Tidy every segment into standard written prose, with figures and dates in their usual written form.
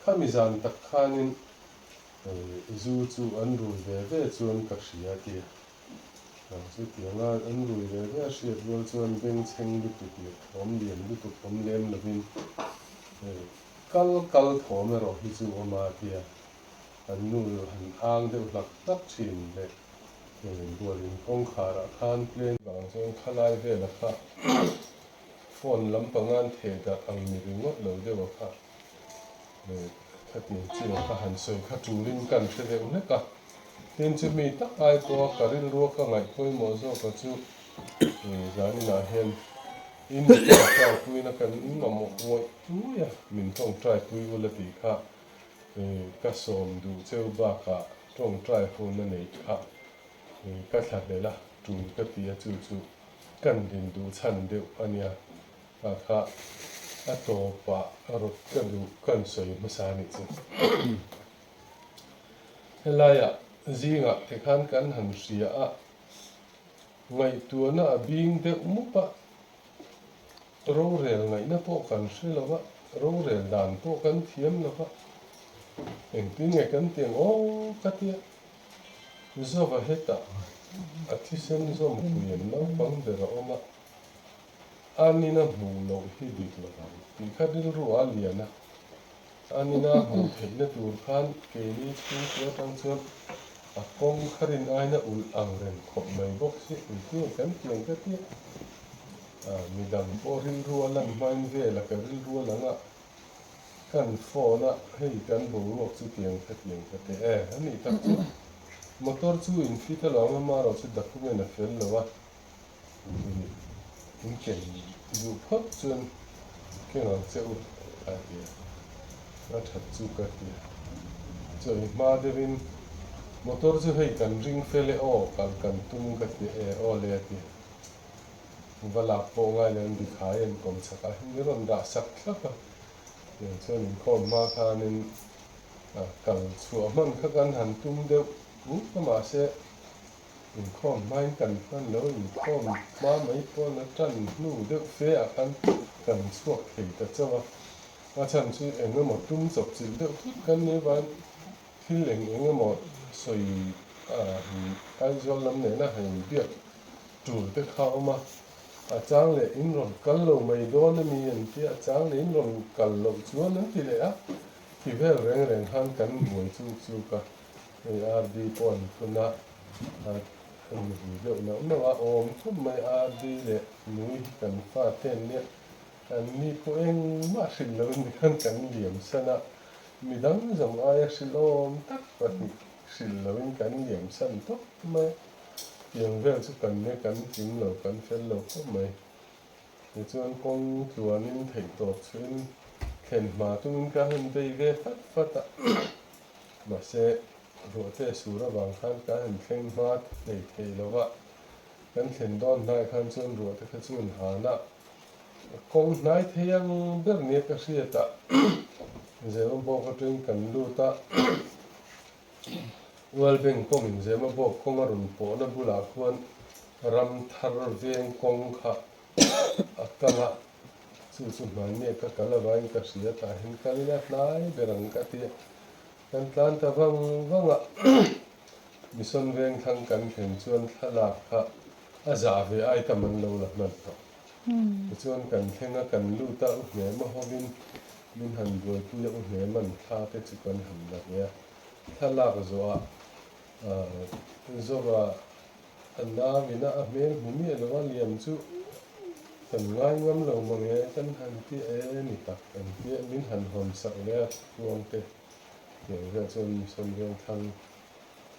Khami zan tak khanin zu chu an rui ve ve chuan ka hria a ti a. Chutianga an rui ve ve a hriat rual chuan bengchheng lutuk leh thawm lian lutuk awm lem lovin kal kal thawm erawh hi chu awm a ti a. An nu han ang deuh hlak hlak thin leh bualin kawngkharah khan plane vang chuan khalai vela kha phone lampangan theh darh ang ni ringawt lo deuha kha Khatiang chiah ka han sawi kha tulin kan hre deuh hlek a, tin chumi tak ai pawha ka rilrua ka ngaih pawimawh zawka chu zaninah hian in tawngtai puina kan mamawh ngawih ngawih a, min tawngtai pui ula tih kha ka sawm duh cheu bakah tawngtai huna neih kha ka thlahlel a, tul ka ti a chu chu kan din duh chhan deuh a nia. Kha kha a tawpah rawt ka duh kan sawi hmasa a nih chu. Helaiah zingah te khan kan han hria a, ngaihtuahna a bing deuh mup a, rorel ngaihna pawh kan hre lo va, rorel dan pawh kan thiam lo va, engtin nge kan ti ang aw ka tia. Zova hetah a thisen zawmpui an naupang ber a awm a. Anina hmuh loh hi dik lo ang tih kha rilru a lian a, Anina hmuh theihna tur khan keini chhungkua atang chuan a kawng kha rin aina ulh ang reng khawp mai bawk si engtin nge kan tiang ka tia. Midang pawh rilru a lan hmain vela ka rilru a lang a, kan phone a hei kan boruak chu tiang kha tiang kha teh e a nih tak chu motor chu in fit alawm amaherawh chu document a fel lo a. In ken duh phawt chuan keng ang che u a ti a, a that chu ka ti a. Chawi hma deuhin motor chu hei kan ring fel e aw kal kan tum ka ti e aw le a ti a. Va lak pawh ngai lo in bikhai an kawm chhak ah hian min rawn dah sak thlap a. Tiang chuan inkhawm hma khanin kal chhuah hman kha kan han tum deuh uk a mahse Inkhawm hmain kan hman lo, inkhawm hma mai pawn a tan hnu deuh fe ah khan kan chhuak thei ta chauh a. A chhan chu eng emaw tum chawp chilh deuh thut kan nih avangin thil eng eng emaw sawi Aizawl lam nena han inbiak tul te kha a awm a. A chang leh in rawn kal lo mai dawn a mi an tia, a chang leh in rawn kal loh chuan an ti leh a. Ti vel reng reng khan kan buai chuk chuk a. Hei RD pawh an phun a, an vui deuh nauh nauh a, awm khawp mai RD leh Nui hi kan fa te an nia, an ni pawh engmah hrilh lo in khan kan liam san a, midang zawng aia hrilhawm tak pahnih hrilh lo in kan liam san tawp mai a, tiang vel chu kan nia kan tling lo kan fel lo khawp mai. Tichuan kawng tluanin theihtawp chhuin thlen hma tumin ka han bei ve fat fat a. Mahse, ruahte sur avang khan kan han thleng hma hlei thei lo va, kan thlen dawn hnai khan chuan ruahte kha chu an han a, kawng hnai thei ang ber nia ka hriat a, Zema bawk atangin kan lut a, World Bank kawngin Zema bawk kawng a rawn pawhna bulah khuan ram thar veng kawng kha a kal a, chu chu hmannia ka kal avangin ka hria tah hian kal ila hnai ber ang ka ti a, kan tlan ta vang vang a, Mission Vengthlang kan thlen chuan thlalak kha a zah ve ai tam an lo la hman tawh. Tichuan kan thleng a, kan lut a, u hnema hovin min han buaipui a, u hnema'n thla te chu kan han la ve a, thlalak zawhah Zova A nauin a a hmel hmu miah lo a, liam chu kan ngai ngam lo mange kan han ti e ni tak an ti a, min han hawn sak leh a kuangte tiang vel chuan Mission Vengthlang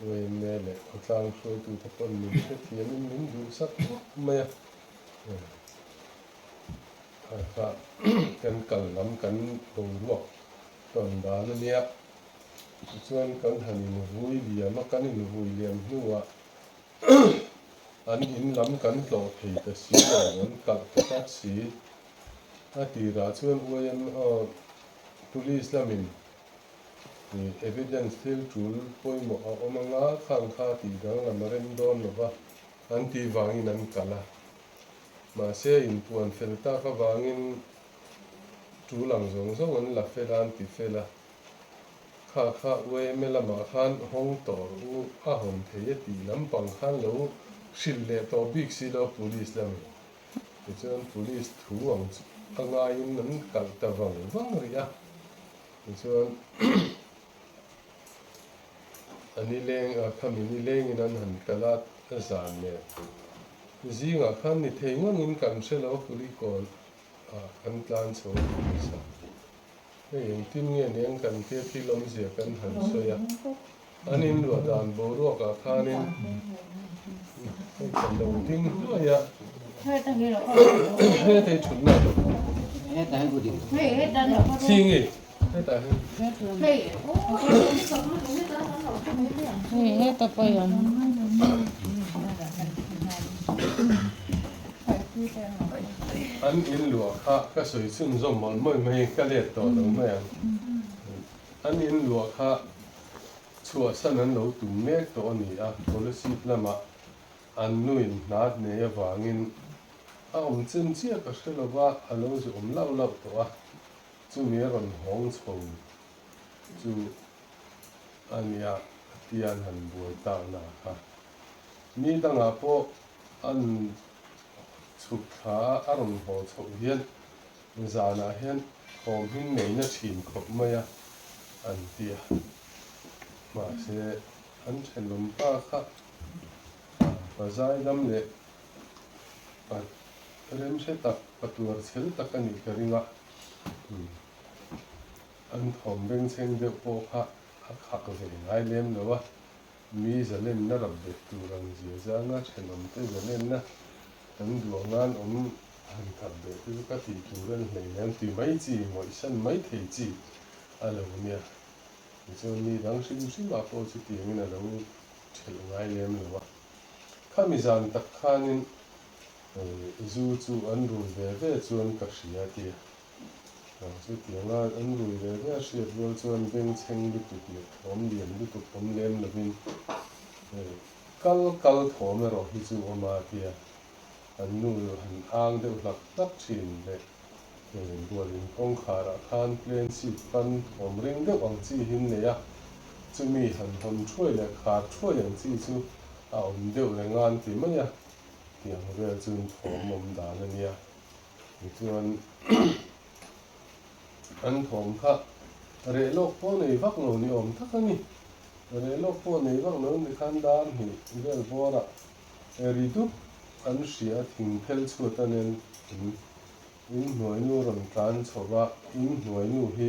yma leh khawtlang hruaitute pawn min hrethiamin min duhsak khawp mai a, kha kha kan kal lam kan boruak tawn dan a nia. Tichuan kan han invui liam a, kan invui liam hnuah an in lam kan tlawh thei ta si lo, an kalh ta tlat si. A tirah chuan yma Police lamin evidence thil tul pawimawh a awm anga khang kha tih danglam a rem dawn lo va, an tih vangin an kalh a. Mahse inpuan fel tak avangin tul ang zawng zawng an la fel a, an ti fel a. Kha kha yma lamah khan hawng tawh rawh u, a hawn thei e tih lampang khan lo hrilh leh tawh bik si lo police lamin. Tichuan police thu ang chu a ngaiin an kalh ta vang vang rih a. Tichuan a nileng a khami nilengin an han kal a, a zan nen zingah khan ni thei ngangin kan hre lo Kulikawn ah kan tlan chho a police ah. Hei engtin nge nen kan tia thil awmzia kan han sawi a, an inluah dan boruakah khanin hei kan lo ding hluai a, hetei thutna Chhingi hetah hian. An inluah kha ka sawi chhunzawm mawlh mawlh mai, ka let tawh lo mai ang. An inluah kha chhuahsan an lo tum mek tawh a ni a, Kolasib lamah an nuin hnat nei avangin a awm chen chiah ka hre lo va, a lo zu awm lauh lauh tawh a, chumi a rawn hawng chho chu a nia tia an han buai tak na kha. Ni dangah pawh an chhuk thla a, a rawn haw chhoh hian zanah hian thawm hi neina thin khawp mai a an ti a. Mahse, an thenawm pa kha pa zaidam leh pa remhre tak, pa tuar chhel tak a nih ka ring a. An thawm bengchheng deuh pawh kha a khak ve ngai lem lo a. Mi zalenna rap bet tur ang zia zanga thenawmte zalenna kan duh anga'n awm han khat beh te chu ka tih tur a ni hleinem ti mai chi, ngawihsan mai thei chi a lo nia. Tichuan mi dang hrim hrimah pawh chutiangin a lo thelh ngai lem lo a. Khami zan tak khanin zu chu an rui ve ve chuan ka hria a ti a. Chutianga an rui ve ve a hriat rual chuan bengchheng lutuk leh thawm lian lutuk awm lem lovin kal kal thawm erawh hi chu awm a tia an nu han ang deuh hlak hlak thin leh bualin kawngkharah khan plane seat pan thawm ring deuh ang chi hi an nei a, chumi han hawn thuai leh khar thuai ang chi chu a awm deuh reng a an ti mai a, tiang vel chu thawm awm dan a nia. Tichuan an thawm kha reh lawk pawh nei vak lo ni awm tak a ni. Reh lawk pawh nei vak lo ni khan dar hnih vel bawrah ri dup an hria a thing phel chhuat a nen in inhnuainu rawn tlan chho va, inhnuainu hi.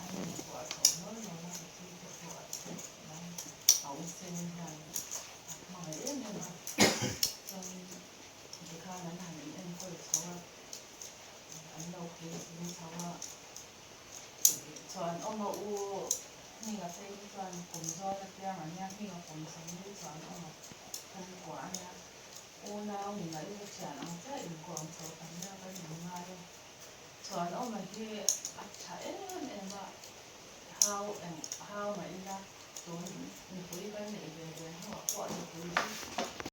An inkuah chho nawl nawl a, Ricky te pawh a thi mai. A u sen hian a hmangaih em em a, chuan Tikhan an han in enkawl chho a, an lo puitling chho a, chuan awm a u Hminga phei hi chuan kum zawn apiang a nia, Hminga kum 40 chuan awm a kan kuah a nia, unau ni mai ila thian ang chiah inkuam chho kan nia kan in ngai a, chuan awm a hi a tha em em a, hau eng hau mah ila tun nupui kan neih ve ve hnuah pawh nupui hi.